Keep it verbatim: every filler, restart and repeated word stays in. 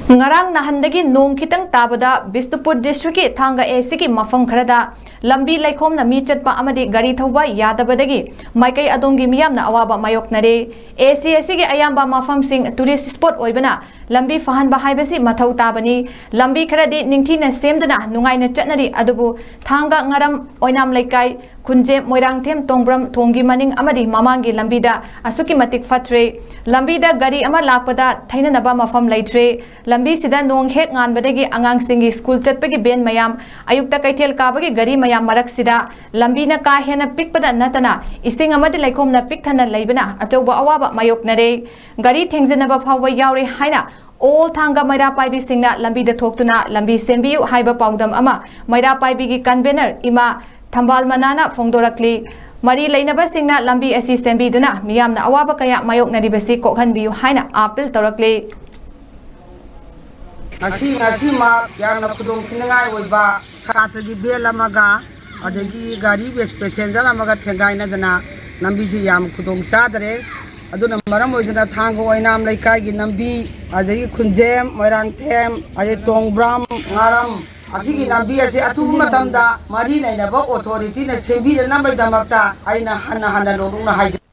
ꯉꯔꯥꯡ ꯅꯍꯥꯟꯗꯒꯤ ꯅꯣꯡ ꯈꯤꯇꯪ ꯇꯥꯕꯗ ꯕꯤꯁꯅꯨꯄꯨꯔ ꯗꯤꯁꯇ꯭ꯔꯤꯛꯀꯤ ꯊꯥꯡꯒ ꯑꯦ ꯁꯤꯒꯤ ꯃꯐꯝ ꯈꯔꯗ ꯂꯝꯕꯤ ꯂꯩꯈꯣꯝꯅ ꯃꯤ ꯆꯠꯄ ꯑꯃꯗꯤ ꯒꯥꯔꯤ ꯊꯧꯕ ꯌꯥꯗꯕꯗꯒꯤ ꯃꯥꯏꯀꯩ ꯑꯗꯣꯝꯒꯤ ꯃꯤꯌꯥꯝꯅ ꯑꯋꯥꯕ ꯃꯥꯌꯣꯛꯅꯔꯦ꯫ ꯑꯦ ꯁꯤ ꯑꯁꯤꯒꯤ ꯑꯌꯥꯝꯕ ꯃꯐꯝꯁꯤꯡ ꯇꯨꯔꯤꯁ ꯁ꯭ꯄꯣꯠ ꯑꯣꯏꯕꯅ ꯂꯝꯕꯤ ꯐꯍꯟꯕ ꯍꯥꯏꯕꯁꯤ ꯃꯊꯧ ꯇꯥꯕꯅꯤ꯫ ꯂꯝꯕꯤ ꯈꯔꯗꯤ ꯅꯤꯡꯊꯤꯅ ꯁꯦꯝꯗꯨꯅ ꯅꯨꯡꯉꯥꯏꯅ ꯆꯠꯅꯔꯤ, ꯑꯗꯨꯕꯨ ꯊꯥꯡꯒ ꯉꯔꯝ ꯑꯣꯏꯅꯥꯝ ꯂꯩꯀꯥꯏ ꯈꯨꯟꯖꯦꯝ, ꯃꯣꯏꯔꯥꯡꯊꯦꯝ, ꯇꯣꯡꯕ꯭ꯔꯝ ꯊꯣꯡꯒꯤ ꯃꯅꯤꯡ ꯑꯃꯗꯤ ꯃꯃꯥꯡꯒꯤ ꯂꯝꯕꯤꯗ ꯑꯁꯨꯛꯀꯤ ꯃꯇꯤꯛ ꯐꯠꯇ꯭ꯔꯦ꯫ ꯂꯝꯕꯤꯗ ꯒꯥꯔꯤ ꯑꯃ ꯂꯥꯛꯄꯗ ꯊꯩꯅꯅꯕ ꯃꯐꯝ ꯂꯩꯇ꯭ꯔꯦ꯫ ꯂꯝꯕꯤꯁꯤꯗ ꯅꯣꯡ ꯍꯦꯛ ꯉꯥꯟꯕꯗꯒꯤ ꯑꯉꯥꯡꯁꯤꯡꯒꯤ ꯁ꯭ꯀꯨꯜ ꯆꯠꯄꯒꯤ ꯚꯦꯟ ꯃꯌꯥꯝ, ꯑꯌꯨꯛꯇ ꯀꯩꯊꯦꯜ ꯀꯥꯕꯒꯤ ꯒꯥꯔꯤ ꯃꯌꯥꯝ ꯃꯔꯛꯁꯤꯗ ꯂꯝꯕꯤꯅ ꯀꯥ ꯍꯦꯟꯅ ꯄꯤꯛꯄꯗ ꯅꯠꯇꯅ ꯏꯁꯤꯡ ꯑꯃꯗꯤ ꯂꯩꯈꯣꯝꯅ ꯄꯤꯛ ꯊꯟꯅ ꯂꯩꯕꯅ ꯑꯆꯧꯕ ꯑꯋꯥꯕ ꯃꯥꯌꯣꯛꯅꯔꯦ꯫ ꯒꯥꯔꯤ ꯊꯦꯡꯖꯤꯟꯅꯕ ꯐꯥꯎꯕ ꯌꯥꯎꯔꯦ ꯍꯥꯏꯅ ꯑꯣꯜ ꯊꯥꯡꯒ ꯃꯩꯔꯥ ꯄꯥꯏꯕꯤꯁꯤꯡꯅ ꯂꯝꯕꯤꯗ ꯊꯣꯛꯇꯨꯅ ꯂꯝꯕꯤ ꯁꯦꯝꯕꯤꯌꯨ ꯍꯥꯏꯕ ꯄꯥꯎꯗꯝ ꯑꯃ ꯃꯩꯔꯥ ꯄꯥꯏꯕꯤꯒꯤ ꯀꯟꯚꯦꯅꯔ ꯏꯃꯥ ꯊꯝꯕꯥꯜ ꯃꯅꯥꯅ ꯐꯣꯡꯗꯣꯔꯛꯂꯤ꯫ ꯃꯔꯤ ꯂꯩꯅꯕꯁꯤꯡꯅ ꯂꯝꯕꯤ ꯑꯁꯤ ꯁꯦꯝꯕꯤꯗꯨꯅ ꯃꯤꯌꯥꯝꯅ ꯑꯋꯥꯕ ꯀꯌꯥ ꯃꯥꯌꯣꯛꯅꯔꯤꯕꯁꯤ ꯀꯣꯛꯍꯟꯕꯤꯌꯨ ꯍꯥꯏꯅ ꯑꯥꯄꯤꯜ ꯇꯧꯔꯛꯂꯤ꯫ ꯉꯁꯤ, ꯉꯁꯤꯃꯛ ꯌꯥꯝꯅ ꯈꯨꯗꯣꯡ ꯊꯤꯅꯤꯡꯉꯥꯏ ꯑꯣꯏꯕ ꯁꯥꯇ꯭ꯔꯒꯤ ꯚꯦꯟ ꯑꯃꯒ ꯑꯗꯒꯤ ꯒꯥꯔꯤ ꯄꯦꯁꯦꯟꯖꯔ ꯑꯃꯒ ꯊꯦꯡꯒꯥꯏꯅꯗꯅ ꯂꯝꯕꯤꯁꯤ ꯌꯥꯝ ꯈꯨꯗꯣꯡ ꯆꯥꯗ꯭ꯔꯦ꯫ ꯑꯗꯨꯅ ꯃꯔꯝ ꯑꯣꯏꯗꯨꯅ ꯊꯥꯡꯒ ꯑꯣꯏꯅꯥꯝ ꯂꯩꯀꯥꯏꯒꯤ ꯂꯝꯕꯤ, ꯑꯗꯒꯤ ꯈꯨꯟꯖꯦꯝ, ꯃꯣꯏꯔꯥꯡꯊꯦꯝ, ꯑꯗꯩ ꯇꯣꯡꯕ꯭ꯔꯥꯝ, ꯉꯥꯔꯝ, ꯑꯁꯤꯒꯤ ꯂꯝꯕꯤ ꯑꯁꯤ ꯑꯊꯨꯕ ꯃꯇꯝꯗ ꯃꯔꯤ ꯂꯩꯅꯕ ꯑꯣꯊꯣꯔꯤꯇꯤꯅ ꯁꯦꯝꯕꯤꯔꯅꯕꯒꯤꯗꯃꯛꯇ ꯑꯩꯅ ꯍꯟꯅ ꯍꯟꯅ ꯅꯣꯂꯨꯛꯅ ꯍꯥꯏꯖꯔꯤ꯫